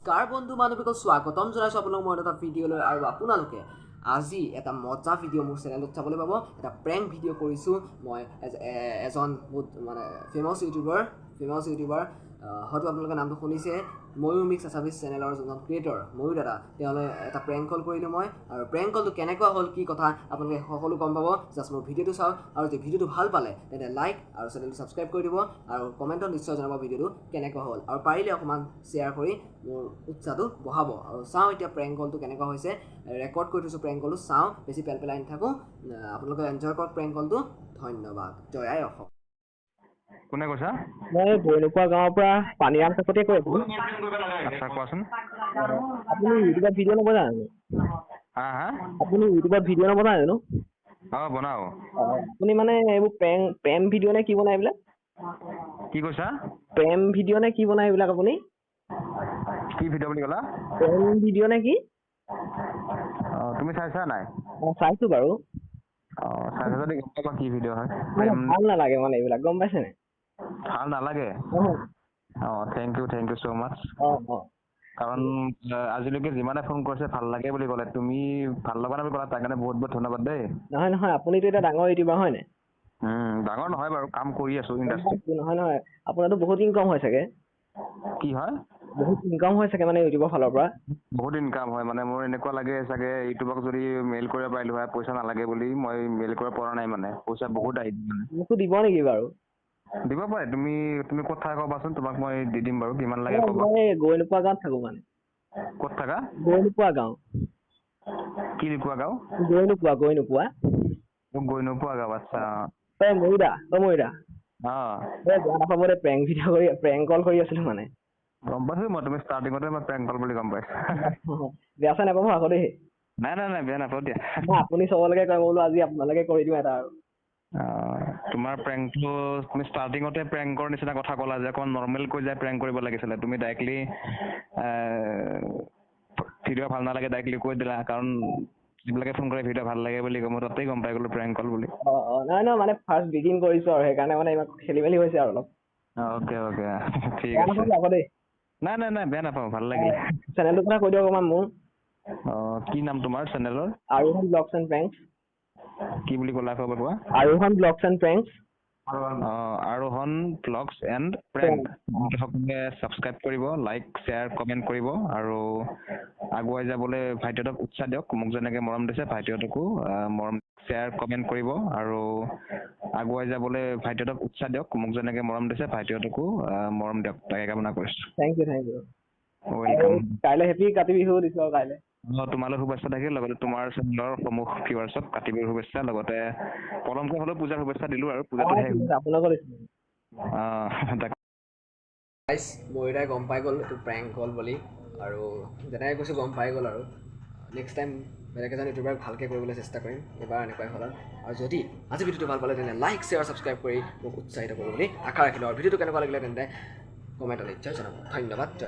নমস্কাৰ বন্ধু বান্ধৱীসকল, স্বাগতম জনাইছোঁ আপোনালোক মই এটা ভিডিঅ'লৈ। আৰু আপোনালোকে আজি এটা মজা ভিডিঅ' মোৰ চেনেলত চাবলৈ পাব। এটা প্ৰেংক ভিডিঅ' কৰিছোঁ মই। এজন বহুত মানে ফেমাছ ইউটিউবাৰ, হয়তো আপোনালোকে নামটো শুনিছে, ময়ূৰ মিক্স আছামিজ চেনেলৰ যোনজন ক্ৰিয়েটৰ ময়ূৰ দাদা, তেওঁলৈ এটা প্ৰেংক কল কৰিলোঁ মই। আৰু প্ৰেংক কলটো কেনেকুৱা হ'ল, কি কথা, আপোনালোকে সকলো গম পাব। জাষ্ট মোৰ ভিডিঅ'টো চাওক আৰু যদি ভিডিঅ'টো ভাল পালে, তেন্তে লাইক আৰু চেনেলটো ছাবস্ক্ৰাইব কৰি দিব আৰু কমেণ্টত নিশ্চয় জনাব ভিডিঅ'টো কেনেকুৱা হ'ল আৰু পাৰিলে অকণমান শ্বেয়াৰ কৰি মোৰ উৎসাহটো বঢ়াব। আৰু চাওঁ এতিয়া প্ৰেংক কলটো কেনেকুৱা হৈছে। ৰেকৰ্ড কৰি থৈছোঁ প্ৰেংক কলটো, চাওঁ। বেছি পেল পেলাই নাথাকোঁ, আপোনালোকে এনজয় কৰক প্ৰেংক কলটো। ধন্যবাদ, জয় আই অসম। কোনে কৈছা? মই বৈনোপোৱা গাঁৱৰ পৰা পানীৰাম কাকতিয়ে কৈ আছোঁ। আচ্ছা, কোৱাচোন। আপুনি ইউটিউবত ভিডিঅ' নবনায় জানো? হা হা আপুনি ইউটিউবত ভিডিঅ' নবনায় জানো? অঁ, বনাওঁ। আপুনি মানে এইবোৰ প্ৰেম ভিডিঅ' নে কি বনায় এইবিলাক? কি কৈছা? প্ৰেম ভিডিঅ' নে কি বনায় এইবিলাক আপুনি? কি ভিডিঅ' বুলি ক'লা? প্ৰেম ভিডিঅ' নে কি? অঁ, তুমি চাইছা নাই? অঁ, চাইছোঁ বাৰু। অঁ, চাইছা যদি গম পাবা কি ভিডিঅ' হয়। মানে প্ৰেম। ভাল নালাগে মানে এইবিলাক, গম পাইছে নাই? ভাল নালাগে? অঁ। অঁ, thank you, thank you so much. অঁ অঁ কাৰণ আজিলৈকে যিমানে ফোন কৰিছে, ভাল লাগে বুলি ক'লে। তুমি ভাল লগা নাই বুলি ক'লা, তাৰ কাৰণে বহুত বহুত ধন্যবাদ দেই। নহয় নহয়, আপুনিতো এতিয়া ডাঙৰ ইউটিউবাৰ, হয় নাই? ডাঙৰ নহয় বাৰু, কাম কৰি আছো ইণ্ডাষ্ট্ৰীত। নহয় নহয়, আপোনাৰতো বহুত ইনকাম হয় চাগে? কি হয়? বহুত ইনকাম হয় চাগে মানে ইউটিউবৰ ফালৰ পৰা? বহুত ইনকাম হয়। মানে মোৰ এনেকুৱা লাগে চাগে ইউটিউবক যদি মেইল কৰিব পাৰিলো হয়, পইচা নালাগে বুলি, মই মেইল কৰিব পৰা নাই। মানে পইচা বহুত আহিব মানে। মোকো দিব নেকি বাৰু? দিব পাৰে। তুমি ক'ত থাকা ক'বাচোন, তোমাক মই দি দিম বাৰু। কিমান লাগে ক'বা। মই গৈ নোপোৱা গাঁৱত থাকো মানে। ক'ত থাকা? গৈ নোপোৱা গাঁও। কি নোপোৱা গাঁও? গৈ নোপোৱা, গৈ নোপোৱা। মোক গৈ নোপোৱা গাঁও, আচ্ছা। তই ময়ূৰদা, অ ময়ূৰদা। অ। এই বেয়া নাপাব দেই, প্ৰেংক ভিডিঅ' কৰি, প্ৰেংক কল কৰি আছিলো মানে। গম পাইছো মই, তুমি ষ্টাৰ্টিঙতে মই প্ৰেংক কল বুলি গম পাইছো। বেয়া চেয়া নাপাব আকৌ দেই। নাই নাই নাই, বেয়া নাপাওঁ দিয়া। মই আপুনি চবলৈকে কয়, মই বোলো আজি আপোনালোকে কৰি দিওঁ এটা আৰু। তোমাৰ প্ৰেংকটো, তুমি ষ্টাৰ্টিঙতে প্ৰেংকৰ নিচিনা কথা ক'লা যে, অকণমান নৰ্মেল কৈ যায় প্ৰেংক কৰিব লাগিছিলে। তুমি ডাইৰেক্টলি ভিডিঅ' ভাল নালাগে ডাইৰেক্টলি কৈ দিলা। কাৰণ যিবিলাকে ফোন কৰে ভিডিঅ' ভাল লাগে বুলি কয়, মই তাতেই গম পাই গ'লো প্ৰেংক কল বুলি। অ, নহয় নহয়, মানে ফাৰ্ষ্ট বিগিন কৰিছো আৰু সেইকাৰণে মানে ইমান খেলি মেলি হৈছে আৰু অলপ। অ'কে অ'কে, ঠিক বেয়া আছে। নাপাব আকৌ দেই। নাই নাই নাই, বেয়া নাপাওঁ, ভাল লাগিলে। চেনেলটোৰ কথা কৈ দিয়ক অকণমান মোৰ। অঁ, কি নাম তোমাৰ চেনেলৰ? আৰোহণ ব্লগছ এণ্ড প্ৰেংকছ। কি বুলি ক'লা, আকৌ এবাৰ কোৱা। আৰোহণ ব্লগছ এণ্ড প্ৰেংকছ। অঁ, আৰোহণ ব্লগছ এণ্ড প্ৰেংক। সকলোৱে ছাবস্ক্ৰাইব কৰিব, লাইক, শ্বেয়াৰ, কমেণ্ট কৰিব আৰু আগুৱাই যাবলৈ ভাইটিহঁতক উৎসাহ দিয়ক। মোক যেনেকৈ মৰম দিছে, ভাইটিহঁতকো মৰম, শ্বেয়াৰ, কমেণ্ট কৰিব আৰু আগুৱাই যাবলৈ ভাইটিহঁতক উৎসাহ দিয়ক। মোক যেনেকৈ মৰম দিছে, ভাইটিহঁতকো মৰম দিয়ক, তাকে কামনা কৰিছোঁ। Thank you, thank you. Welcome. কাইলৈ হেপী কাতি বিহু দিছোঁ আৰু কাইলৈ। অঁ, তোমালৈ শুভেচ্ছা থাকিল, লগতে তোমাৰ চেনেলৰ সমূহ ভিউৱাৰ্ছক কাতি বিহুৰ শুভেচ্ছা, লগতে পলমকৈ হ'লেও পূজাৰ শুভেচ্ছা দিলোঁ আৰু পূজাটো শেষ ঠিক আছে, আপোনাকো দিছোঁ। অঁ, তাকে। গাইছ, ময়ূৰাই গম পাই গ'ল এইটো প্ৰেংক কল বুলি আৰু যেনেকৈ কৈছোঁ গম পাই গ'ল। আৰু নেক্সট টাইম বেলেগ এজন ইউটিউবাৰক ভালকৈ কৰিবলৈ চেষ্টা কৰিম। এইবাৰ এনেকুৱাই হ'ল। আৰু যদি আজি ভিডিঅ'টো ভাল পালে, তেন্তে লাইক, শ্বেয়াৰ, ছাবস্ক্ৰাইব কৰি মোক উৎসাহিত কৰিব বুলি আশা ৰাখিলোঁ। আৰু ভিডিঅ'টো কেনেকুৱা লাগিলে, তেন্তে কমেণ্টত নিশ্চয় জনাব। ধন্যবাদ, জয়